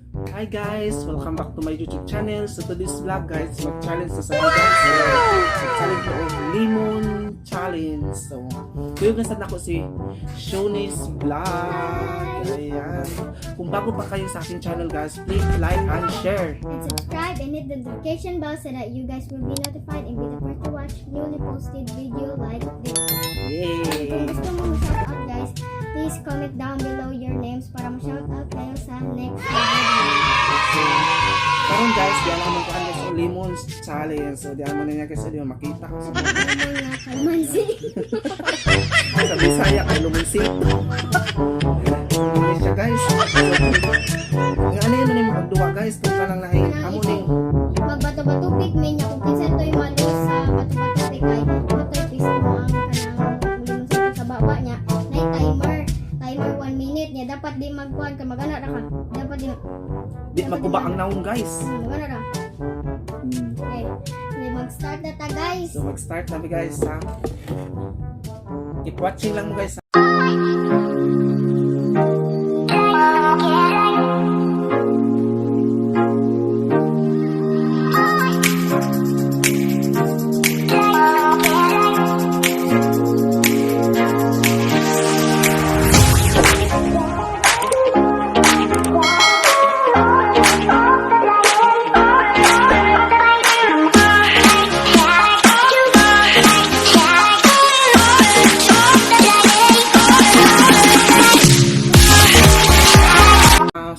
Hi guys! Welcome back to my YouTube channel. So today's vlog, guys, mag-challenge sa sabi, guys. So, mag-challenge ko og lemon challenge. So, kuya na ako si Shoni's Vlog. Ayan. Kung bago pa kayo sa aking channel, guys, please like and share. And subscribe and hit the notification bell so that you guys will be notified and be the first to watch newly posted video like this. Yay! Kung gusto mo shout out, guys, please comment down below your names para ma-shout out kayo sa next video. So, karon guys, di alam mo kuan, guys, o lemon challenge. So, di mo na niya guys, di mo makita. So, Lemon nga kalamansi. sa Bisaya kay lumonsito. Ano siya, guys? So, nga ano yun na yung pagduwa, guys, kung kanang lahi amo ni Magbato-bato pick may niya kung kinsa to'y malose sa bato-bato pick ay mato'y piso mo ang kanang limon sa baba niya. Nay timer. Timer 1 minute niya. Dapat di magkuhan ka magana ra ka. Dapat di Di magkuba ang naong, guys. Magana ra. Okay. Di mag-start na ta, guys. So mag-start na mi, guys, ha. Keep watching lang mo, guys.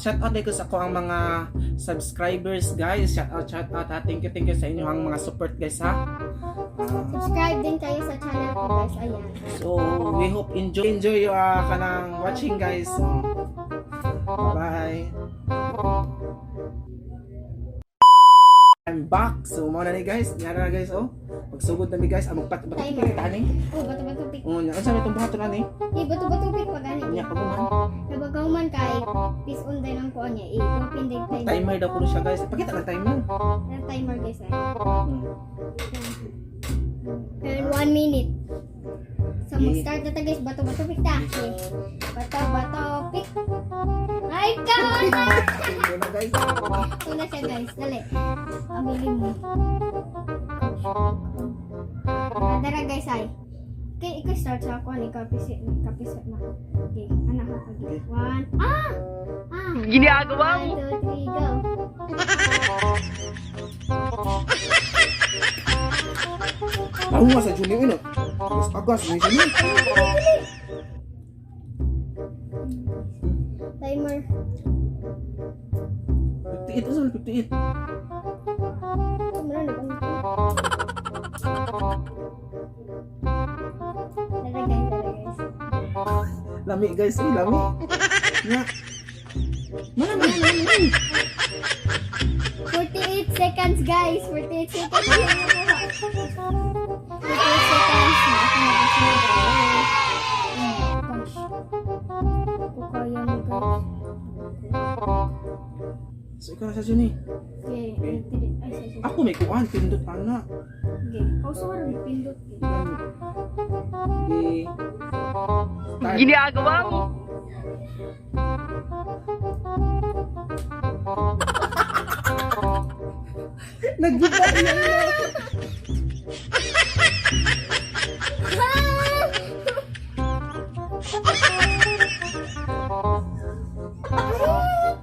Shout out ko sa ko ang mga subscribers, guys. Shout out, shout out, ha. Thank you sa inyo ang mga support, guys, ha. Subscribe din kayo sa channel ko, guys. Ayan. So we hope enjoy enjoy kanang watching, guys. So, bye. I'm back. So mao na ni, guys. Nga na, guys, oh. Magsugod na mi, guys. Among pat bato Timer. kita ni. Oh, bato-bato pick. Oh, nya unsa may itong buhaton ani? Eh, bato-bato pick pa gani. Nya paguman. Nabagaw man kay peace on din ang kuan niya. Eh, open din timer. Timer daw kuno siya, guys. Pakita lang timer. Ang timer, guys, ay. And 1 minute. So mag-start na ta, guys. Bato-bato pick ta. Okay. Bato-bato pick. Ay, ka na! Ito na, guys. Ito na siya, guys. Dali. Amilin mo. Dara, guys, ay. Okay, ikaw start sa ako. Ano, ikaw pisi, kapisa na. Okay, anak ka. Okay. One. Ah! Ah! Ginagawa mo? One, two, three, go. Ako nga sa Julie no. Agas agas ni siya ni. Timer. 58 unsa man 58? Ito mo na, nag- Dara, guys, dara, guys. Lami, guys, eh, lami. Nya. Mana mana mana mana. 48 seconds, guys. 48 seconds. Yung nakuha. 48 seconds. Na ako nakasunod. Oh gosh. Ko kaya ni, guys. So ikaw na sa Julie. Okay. Okay. Ay, sorry, sorry. Ako may kuan pindot ana. Okay. Kausa rin pindot eh. Okay. Start. Ginagawa mo? Nagbuka na.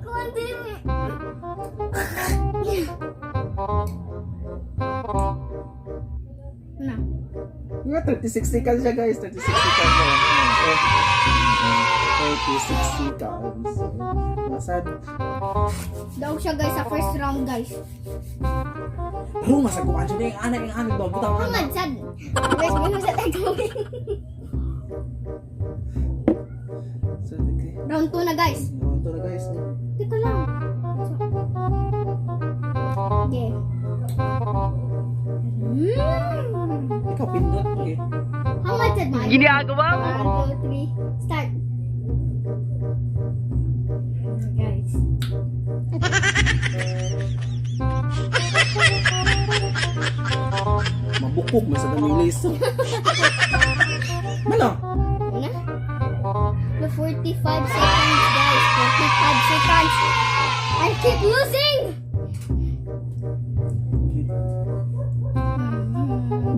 Kuan din. Na. Nga 36 seconds siya, guys, 36 seconds. Oh. 36 seconds. Masad. Daog siya, guys, sa first round, guys. Pero nga sa kuan siya yung ana yung ana ba butang ana. Hangad sad. Guys, minum sa tayo. So okay. Round 2 na, guys. Round 2 na, guys. Teka lang. Okay. Ikaw pindot okay. Hangad sad man. Ginagawa mo? 1, 2, 3, start. Guys. Mabukog man sa daming liso. Mano? Una? The 45 seconds, guys. 45 seconds. I keep losing!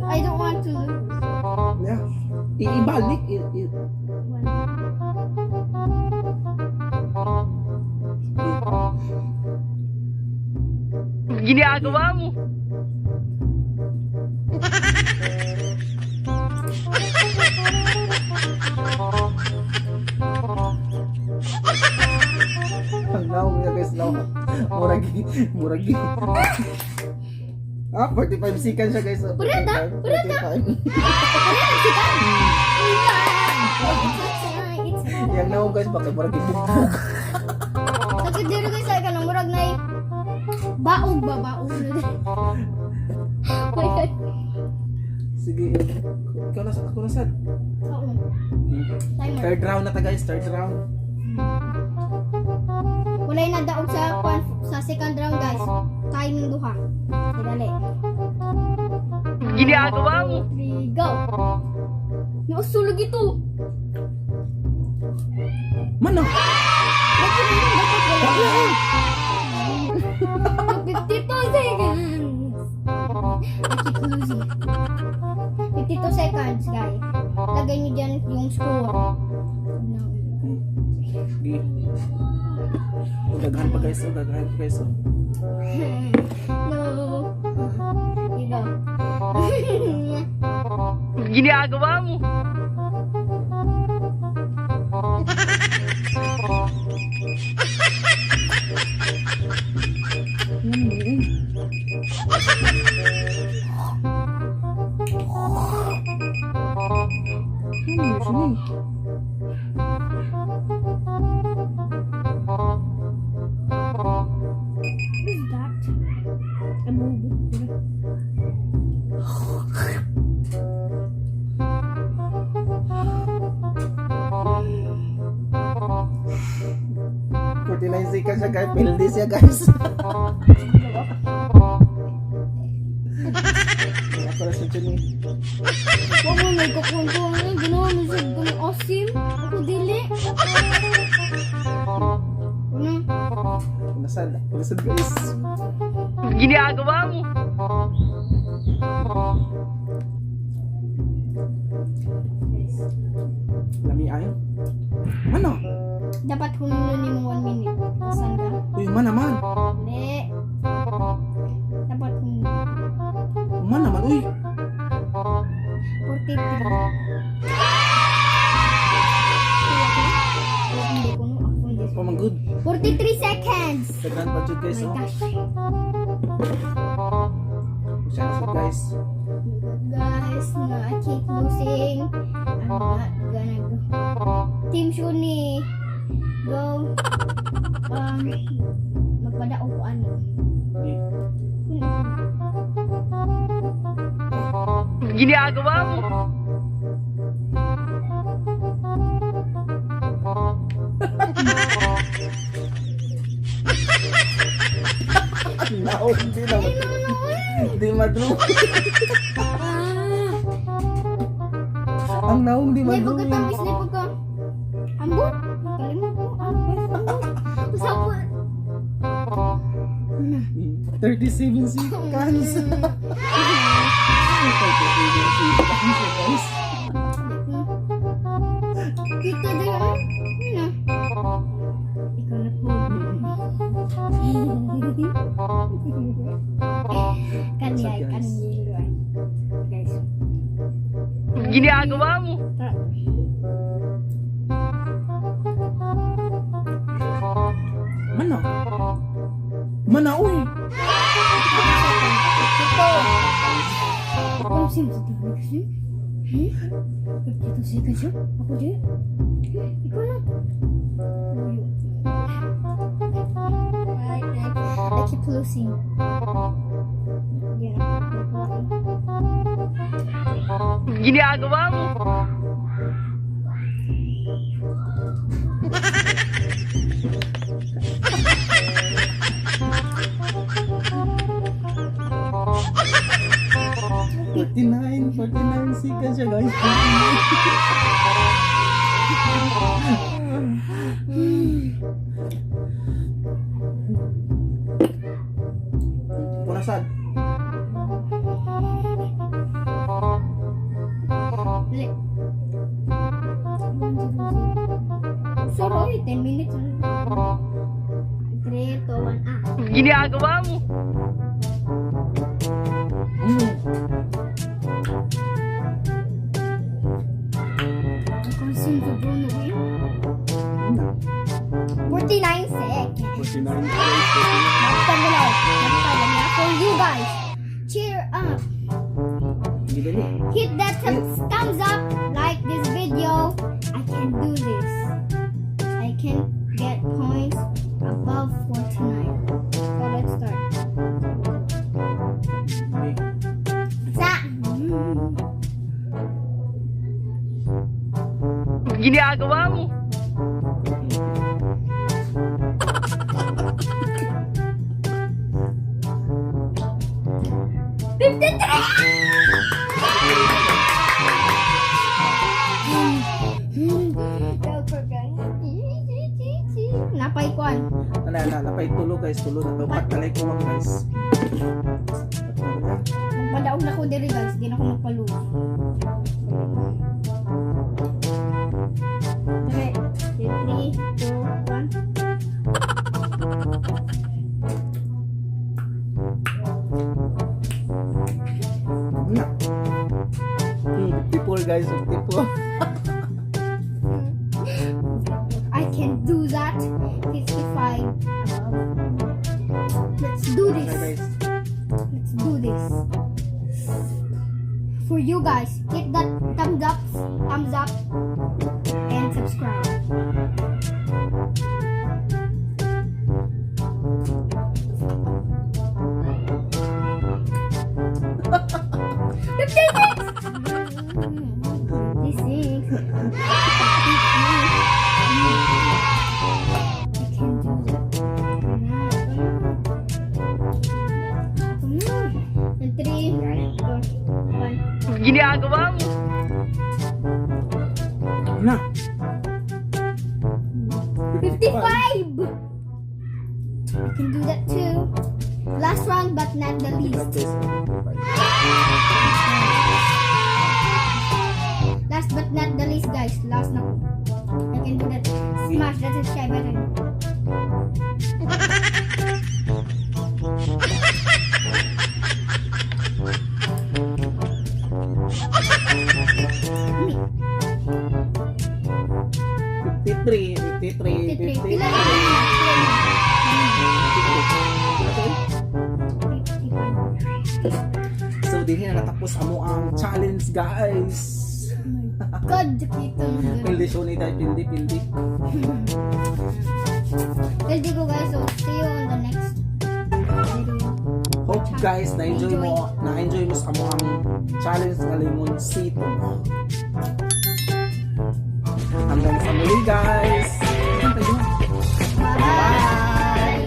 I don't want to lose. Yeah. Iibalik. One. Ginagawa mo! Ang naong niya, guys, no. Muragi, muragi. Ah, 45 seconds siya, guys. Oh, Purata, 45, purata. 45. It's Yang naong, guys, baka muragi bugbog. Sakit diri, guys, ay kanang murag na baog ba baog na. Oh my God. Sige, ikaw na, ako na sad. Oo. Timer. Third round na ta, guys, third round. Walay na daog sa kwan sa second round, guys. Timing duha. Okay, dali. Ginagawa mo! Three, go. Nausulog ito. Mano? Dapat dapat wala. 52 seconds. I keep losing. 52 seconds, guys. Lagay niyo dyan yung score. No. Sige. Oh, gagahan pa, guys, oh, gagahan pa, guys, oh. No. You go. Ginagawa mo! Ano yun, sini? What is that? Ang 49 seconds siya, guys. Pildi siya, guys. Ay, ako na sa Juni. Huwag mo nagkakwento nga. Ginawa mo siya ganun asim. Ako dili. Ano? Ako na sad. Ako na sad, guys. Ginagawa mo! Lami ayo. Mano? Dapat hunulo ni mo 1 minute. Saan ka? Uy, man naman. Hindi. Dapat hunulo. Man naman, uy. 43. Hindi ko no. Ako hindi. Pamanggod. 43 seconds! Daghan pa jud, Oh guys, my oh. gosh. Siya na sad, guys. Oh my God, guys. No, I keep losing. I'm not gonna go. Team Shuni. Go. Magpadaog ko ano. Sige. Ginagawa mo! No, hindi na. Hindi madru. Ah! Ang naong di Hindi madru. pagkatapos, hindi pagka... Ambot! Nakalimot ko. Ambot. Ambot. Usapot. 37 seconds. 37 seconds, guys. Dito din. Ano na? Ikaw na po. Kani ay, What's up, guys? kani yelo ay. Guys. Ginagawa mo! Tara. Mana? Mana, uy. Ito. Ako sim sa dami kasi. Hmm? Dito siya kasi. Ako di. Ikaw na. Uyo. I keep losing. Yeah. Ginagawa mo! 49, 49 seconds siya, guys. 49. Punasad. Dali. 1, 0, 0. Sorry, 10 minutes. 3, 2, 1, ah. Ginagawa mo. Ang consume sa Bruno eh. Na. 49 seconds. 49 guys. Magpagalaw. Magpagalaw. For you guys. Cheer up. Hindi dali. Hit that thumbs up. Like this video. I can do this. I can get points above 49. So let's start. Hindi. Sa. Ginagawa mo. Napay kwan. Ana, ana, napay tulo guys, tulo na to. Pat talay ko mag guys. Magpadaog na ko diri guys, di na ko magpaluto. Okay, 3, 2, 1. Na. 54 guys, 54. I can do that. 55 above. Let's do Okay, this. guys. Let's do this. For you guys, hit that thumbs up, and subscribe. 56. I can do that. And 3, 2, 1. Ginagawa mo. Na. 55! I can do that too. Last round, but not the 55 least. guys. 55. Last but not the least, guys. Last na ko. I can do that. Smash that subscribe button. Me. 53, 53, 53. 53. Pila na yun? Pila na? 55. So, dinhi na natapos amo ang challenge, guys. God, kita mo. Pildi show ni tayo, pildi, pildi. Pildi ko guys, so see you on the next video. Hope guys na-enjoy mo, na-enjoy mo sa amo ang challenge nga lemon sito. Hanggang sa muli, guys. Bye!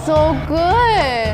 So good.